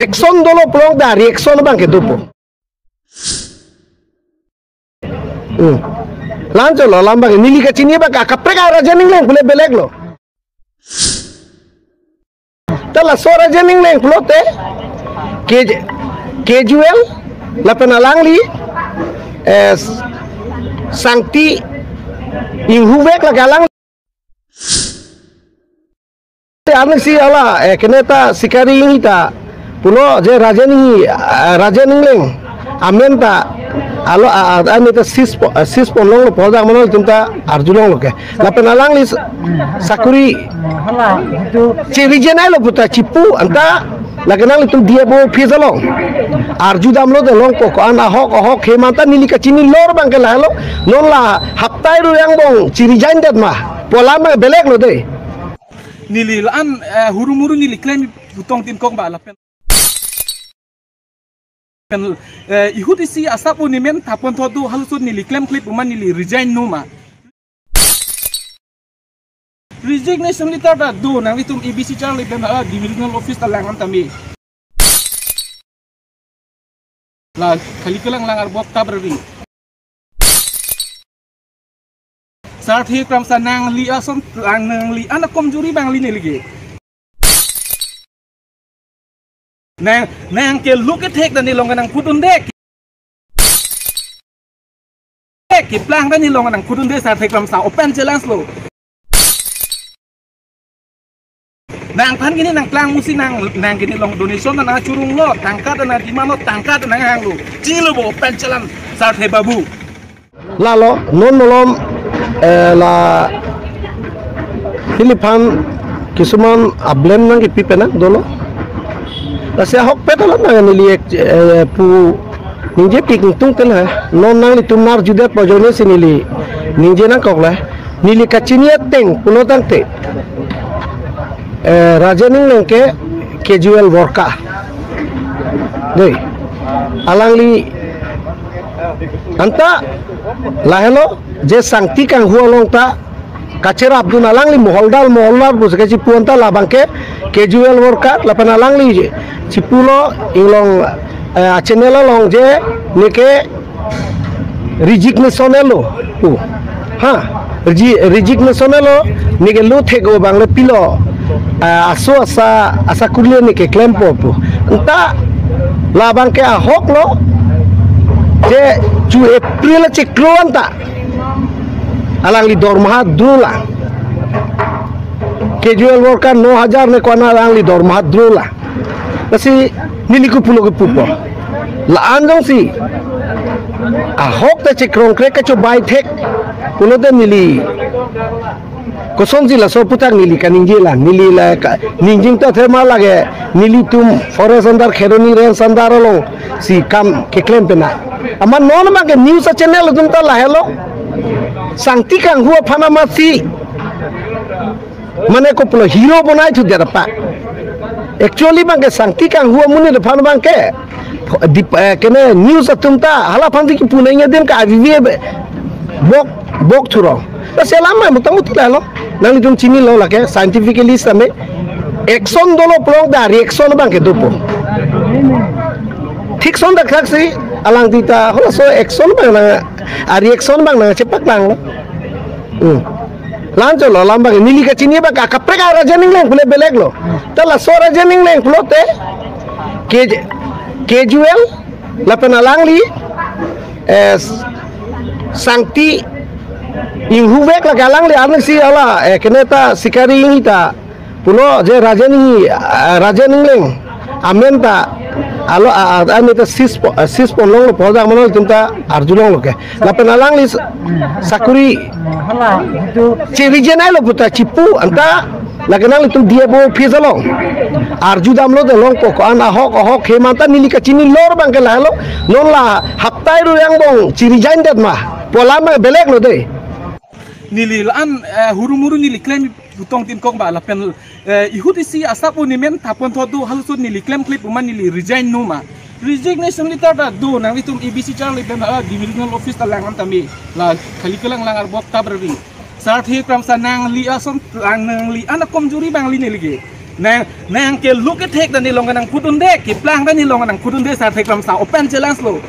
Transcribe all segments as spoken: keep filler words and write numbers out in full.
Action dolo pulote reaction abang ke dopo. Hmm. Lancholo, alam abang neli kachini abang ke kaprek a Rajen Engleng pule belek lo. Ta laso Rajen Engleng pulote K J, K J L lapen alangli, eh, Sangti inghuvek lake alang. Ansi hala, eh, kene ta sikari ini ta pulo je Rajen ini, eh, Rajen Engleng amen ta alo, ah, ah, amen ta sis po, eh, sis ponlonglo, pol dak manol tum ta arjulonglo ke. Lapen alangli s-, sakuri hala itu chiri jenai lo puta chipu anta lake nanglitum D F O office along arju damlo de longpo ko-an ahok ahok he manta neli kachini lor abang ke lahelo. Non la haptai ru yang bong chiri jain det ma. Pola ma belek lo de. Neli la-an, eh, huru muru neli klem putong tin kok ba lapen. Pen, eh, ihut isi asap unimen thapon thodu halusun neli klem klip uman neli resign nu ma. Resignation letter ta do nanglitum A B C Charli pen, ah, divisional office ta lang an tame. La kali kelang lang arbok tabrari. Sarthe Kramsa nangli ason lang nangli anak komjuri bang li neli ke. Nang, nang ke look at hek dan nilong nang putun dek. Hek kiplang dan nilong nang putun dek Sarthe Kramsa open challenge lo. Nangphan kini nangplang musi nang, nang kini long donation nang churung lo, tangka nang demand lo, tangka nang hang lo. Chini lo bo open challenge Sarthe Babu. Lalo, non malom, eh, la, neliphan kisuman ablem nangkipi penang dolo. Lasi ahokpet alam nang neli ek, eh, pu ningje pik tung tel ha. Non nanglitum arjudet pajone si neli ningje nangkok la. Neli kachini ateng pulo tangte, eh, Rajen Engleng ke casual worker. Dei. Alangli anta lahelo je Sangti kanghu along ta kacherapdun alangli moholdar moholdar pusi kachipu anta labang ke casual worker lapen alangli chipulo inglong, eh, channel along je neke resignation lo pu. Ha, resi-, resignation lo neke lo thek o bang le pilo, eh, aso asa, asa kurli neke klempo pu. Anta labang ke ahok lo je chu April chiklo anta alangli dormaha dula. Casual worker no hajar ne ko-an alangli dormaha dula. Lasi neli kopulo kepupo. La-an jongsi ahok ta chikrong krek kachobai thek pulote neli kosonsi laso aputhak neli kaningje la, neli la ka, ningjing ta thema lake nelitum forest under Kheroni range under alongsi kam keklem pena. Amat non abang ke news channel atum ta lahelo. Sangti kanghu aphan amatsi mane kopulo hero bonai thu dera pa. Actually abang ke Sangti kanghu amonit aphan abang ke dip-, eh, kene news atum ta hala aphan si kipu nangji adim ke avivi bok, bok thurong. Ta selam mai mutang muti lalo. Nanglitum chinilo lake scientifically same action dolo pulote reaction abang ke dopo. Thik son dak thaksi alangli ta halaso action abang nang, a reaction abang nangchepaklang lo. Hmm. Lancholo, alam abang neli kachini abang ke kaprek a Rajen Engleng pule belek lo. Ta laso Rajen Engleng pulote K J, K J L lapen alangli, eh, Sangti inghuvek lake alangli ansi hala, eh, kene ta sikari ini ta pulo je Rajen ini, ah, Rajen Engleng amen ta alo, ah, ah, amen ta sis po, ah, sis ponlonglo, pol dak manol tum ta arjulonglo ke. Lapen alangli s-, sakuri hala itu chiri jenai lo puta chipu anta lake nanglitum D F O office along arju damlo de longpo ko-an ahok ahok he manta neli kachini lor abang ke lahelo. Non la haptai ru yang bong chiri jain det ma. Pola ma belek lo de. Neli la-an, eh, huru muru neli klem putong tin kok ba lapen, eh, ihut isi asap unimen thapon thodu halusun neli klem klip uman neli resign nu ma. Resignation letter ta do nanglitum A B C Charli pen, ah, divisional office ta lang an tame. La kali kelang lang arbok tabrari. Sarthe Kramsa nangli ason lang nangli anak komjuri bang li neli ke. Nang, nang ke look attack ta nelong nangpudunde, keplang ta nelong nangpudunde, Sarthe Kramsa, open challenge lo.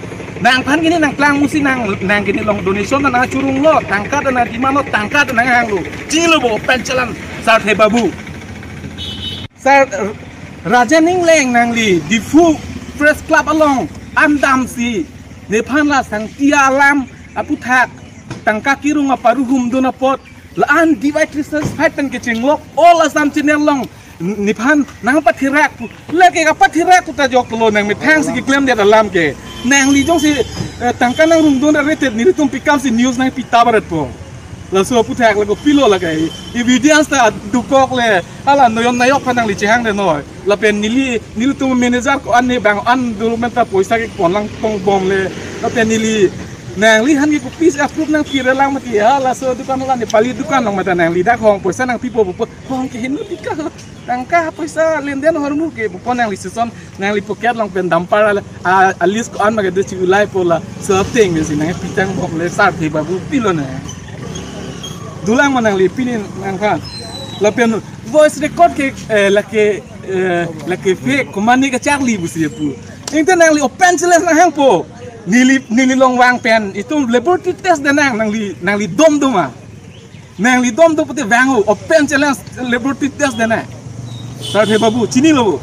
Nangphan ke ne nangplang musi nang, nang ke nelong donation ta nangchurunglo, tangka ta nangdemandlo, tangka ta nanghanglo. Chinilo bo, open challenge, Sarthe Babu. Sar, Rajen Ingleng nangli, Diphu Press Club along, an damsi, nephan la sangti alam aputhak, tangka kerung aparu humdun apot, la-an divide resistance fight pen kechinglok, all Assam channel along, n-, nephan nangpatherak pu, lake kapatherak pu ta joklo, nangmethangsi keklemdet alam ke. Nangli jongsi, eh, tangka nangrungdun arete nelitum pikam si news nangpi ta baratpo. Laso aputhak le kopilo lake, evidence ta dokok le, hala noyon nayok aphan nangli chehangdennoi. Lapen neli, nelitum manager ko-an ne bang an dulu menta poisa keponlang tongbom le. Lapen neli, nangliphan ke kopisi approve nangpirelang mati, ha, laso dukan hala Nepali dukan along mate nangli dak hong poisa nangpipo po, hong ke henu tika. Tangka poisa lenden hormu ke, po nangli season, nangli pocket along pen dampar ala, a, a list ko-an ma kedo chi ulaipo, laso ateng si nangpitang bom le Sarthe Babu pilo na. Dolang ma nangli pini nangphan. Lapen voice record ke, eh, lake, eh, lake fake, komatne kacharli pusi pu. Ingte nangli open challenge nanghangpo. Neli, neli along vang pen, itum laboratory test de nang, nangli, nangli domdun ma. Nangli domdun pute vang o, open challenge laboratory test de nang. Sarthe Babu, chinilo bo.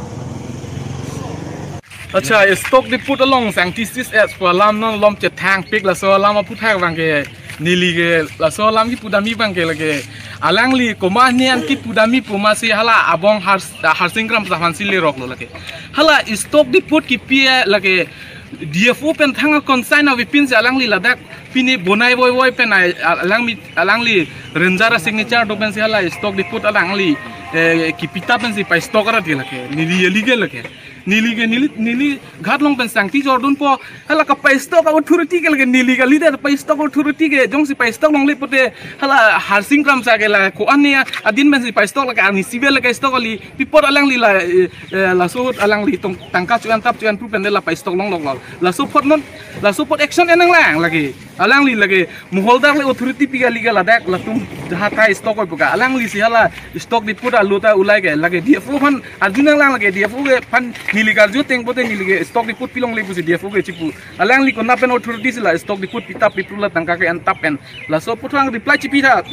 Accha, Stock Depot along sangti sis es pu alam non lom chethangpik, laso alam aputhak abang ke neli ke, laso alam kipudamji abang ke lake, alangli komatne an kipudamji pu masi hala abong Har-, Harsing Kramsa aphansi leroklo lake. Hala Stock Depot kipi lake D F O pen thang a-consign avepinsi alangli ladak pini bonai voivoi pen ai, alangli, alangli ranger a-signature do pensi hala Stock Depot alangli, eh, kipitap pensi pai stock arat ke lake. Neli illegal lake. Neli ke neli, neli ghat along pen sangti jordunpo, hala kapai stock a-authority ke lake, neli kali de pai stock authority ke, jongsi pai stock longle pute, hala Harsing Kramsa ke la ko-an ne adin pensi pai stock lake, arni sibe lake stock kali, pi apot alangli la, eh, eh, laso ahut alangli tong tangka cho-an tap cho-an pu pen de la pai stock longlok lo. Laso apot non, laso apot action en nanglang lake. Alangli lake, moholdar le authority pi kali ke ladak, latum jaha kai stock oi pu ke. Alanglisi hala Stock Depot alo ta ulai ke, lake D F O aphan arju nanglang lake, D F O ke aphan neli karju ateng pute neli ke Stock Depot pilongle pusi D F O ke chipu. Alangli konat pen authority si la Stock Depot pitap pipru la tangka ke-en tap pen. Laso aphuthak reply chipi tha,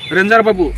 Ranger Babu.